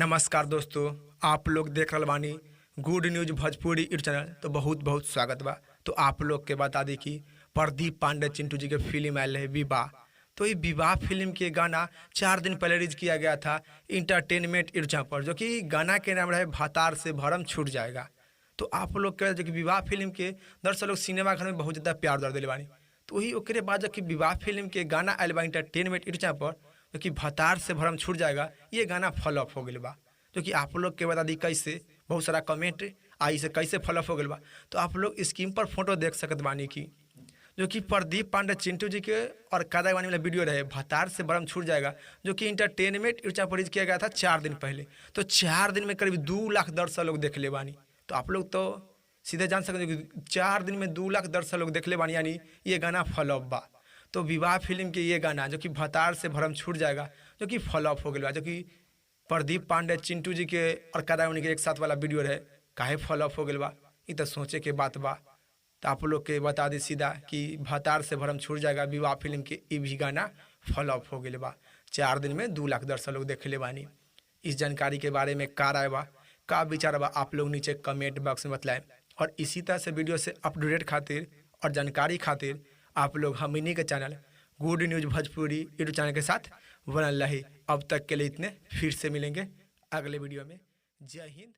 नमस्कार दोस्तों, आप लोग देख रहल बानी good news Bhojpuri YouTube channel. तो बहुत बहुत स्वागत बा। तो आप लोग के बता दी कि प्रदीप पांडे चिंटू जी के फिल्म आयल है विवाह। तो ये विवाह फिल्म के गाना 4 दिन पहले रिलीज किया गया था इंटरटेनमेंट यूट्यूब चैनल पर, जो कि गाना के नाम रहे भातार से भरम छूट जाएगा। तो आप लोग के जो कि विवाह फिल्म के दर्शक लोग सिनेमा घर में बहुत ज़्यादा प्यार दर दिले बानी। तो वही ओकरे बाद जब कि विवाह फिल्म के गाना आयल बा इंटरटेनमेंट यूट्यूब चैनल पर, जो कि भतार से भरम छूट जाएगा, ये गाना फॉलोअप हो गया बा। जो कि आप लोग के बता दी कैसे बहुत सारा कमेंट आई से कैसे फॉलोअप हो गया बा। तो आप लोग स्क्रीन पर फोटो देख सकत बानी कि जो कि प्रदीप पांडे चिंटू जी के और कादा वानी वाला वीडियो रहे भतार से भरम छूट जाएगा, जो कि इंटरटेनमेंट यूट्यूब चैनल पर रिलीज किया गया था 4 दिन पहले। तो 4 दिन में करीब 2 लाख दर्शक लोग देख ले बानी। तो आप लोग तो सीधे जान सकते हो कि 4 दिन में 2 लाख दर्शक लोग देख ले बानी, यानी ये गाना फॉलोअप बा। तो विवाह फिल्म के ये गाना जो कि भतार से भरम छूट जाएगा, जो कि फॉलोअप हो गया बा, जो कि प्रदीप पांडे चिंटू जी के और कादा के एक साथ वाला वीडियो रहे, काहे फॉलोअप हो गया बा, ये तो सोचे के बात बा। तो आप लोग के बता दी सीधा कि भतार से भरम छूट जाएगा विवाह फिल्म के ये भी गाना फॉलोअप हो गया बा। 4 दिन में 2 लाख दर्शक लोग देख ले बानी। इस जानकारी के बारे में का राय बा, का विचार बा, आप लोग नीचे कमेंट बॉक्स में बतलाएं। और इसी तरह से वीडियो से अपडेट खातिर और जानकारी खातिर आप लोग हमनी के channel good news Bhojpuri YouTube channel के साथ बनल रही। अब तक के लिए इतने, फिर से मिलेंगे अगले वीडियो में। जय हिंद।